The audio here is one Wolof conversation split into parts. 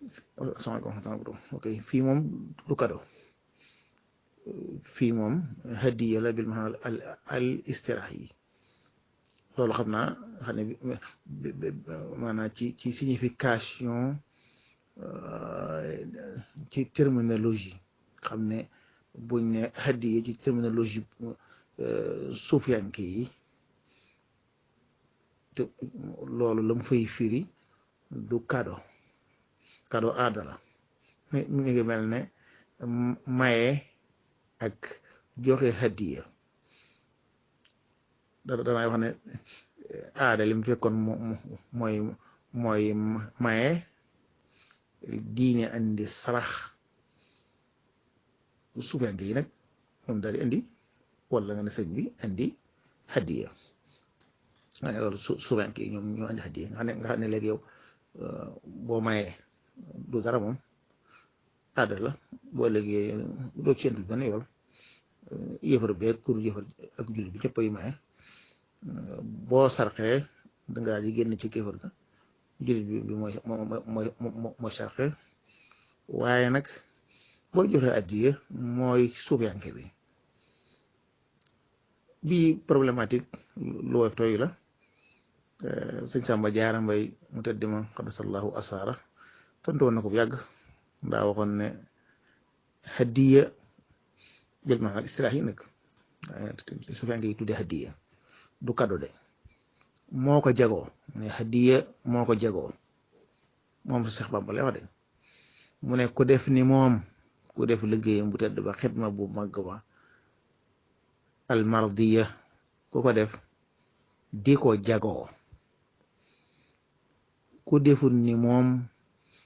asalaamaaleykum wa rahmatulah ok fii moom du kado fii moom hadiya la bil maanaam al istiraax yi loolu xam naa xam ne maanaam ci signification ci terminologie xam ne buñ ne hadiya ci terminologie suufiyanke yi te loolu la mu fay firi du kado aada la mi ngi mel ne maye ak joxe hadiya danay wax ne aada li mu fekkoon mooy maye diine andi sarax suufiyanke yi nag moom daal di indi wala nga ne sëñ bi indi hadiya nga ne loolu suufiyanke yi ñoom ñoo indi hadiya nga xam ne léegi yow boo mayee du dara moom aada la boo léegi doo ci séntu benn yoon yëfar beeg kur yëfar ak jullit bi ñëpp ay maye boo sarxee dangaa di génn ci kéefar ga jullit bi mooy sarxe waaye nag boo joxee addiya mooy suufiyanke bi problématique lu woyof tooy la sëñ Samba Jaara Mbay mu tëdd ma xadasallahu asaara tontu woon na ko bu yàgg ndaa waxoon ne hadiya bil maanaam istilaax yi nag suufiyanke yi tuddee hadiya du kado de moo ko jagoo ne hadiya moo ko jagoo moom sa Seex Bàmba lay wax de mu ne ku def ni moom ku def liggéeyam bu tedd ba xidma bu màgg ba almardiya ku ko def di ko jagoo ku deful ni moom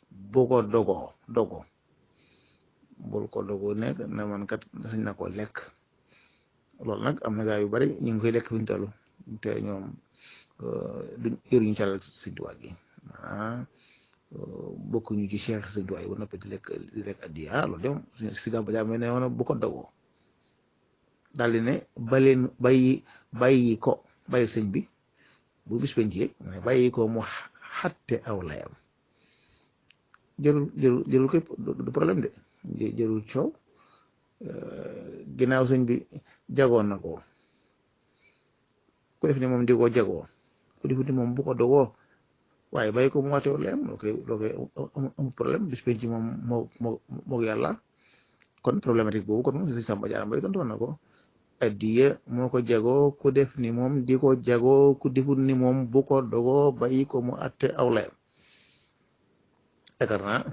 bu ko dogo bul ko dogo nekk na man kat sañ na ko lekk loolu nag am na gaa yu bari ñu ngi koy lekk fi ñu toll te ñoom duñ yëruñu calal Sëñ Tuubaa gi bokkuñu ci Cheikh Sëñ Tuubaa yi ba noppi di lekk addiya loolu dem si gàmba jaame ne woon bu ko dogoo daal di ne bàyyi ko bàyyi sëñ bi bu bis pencee bàyyi ko mu xatte aw layam jërul koy du problème de jërul coow ginnaaw sëñ bi jagoon na ko ku def ni moom di ko jagoo ku def ni moom bu ko dogoo waaye bàyyi ko mu xatte aw layam loo koy amul problème bis penc moom moo yàlla kon problématique boobu kon sëñ Samba Jaara Mbay tontu na ko addiya moo ko jagoo ku def ni moom di ko jagoo ku deful ni moom bu ko dogoo bàyyi ko mu atte aw layam yaakaar naa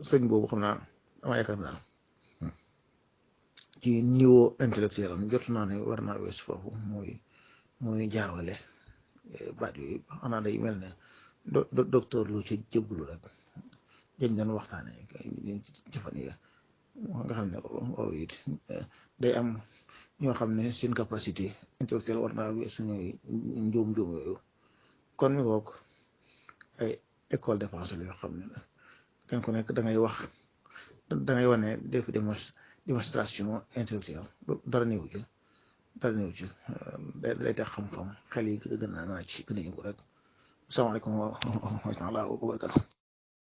sëñ boobu xam naa dama yaakaar naa ci niveau intellectuel am jot naa ne war naa wees foofu mooy jaawale baat yooyu xanaa day mel ne docteur lu ci jëggulu rek dañ doon waxtaane ci fan yi nga xam ne loolu it day am ñoo xam ne seen capacité intellectuelle war naa weesu ñooy njuum yooyu kon mi kook ay école de pensée yoo xam ne kenn ku nekk da ngay wane def démonstration intellectuelle dara néew ci day tax xam-xam xel yi gën a naa ci gën a yëngu rek asalaamaaleykum wa rahmatulah wa barakatuh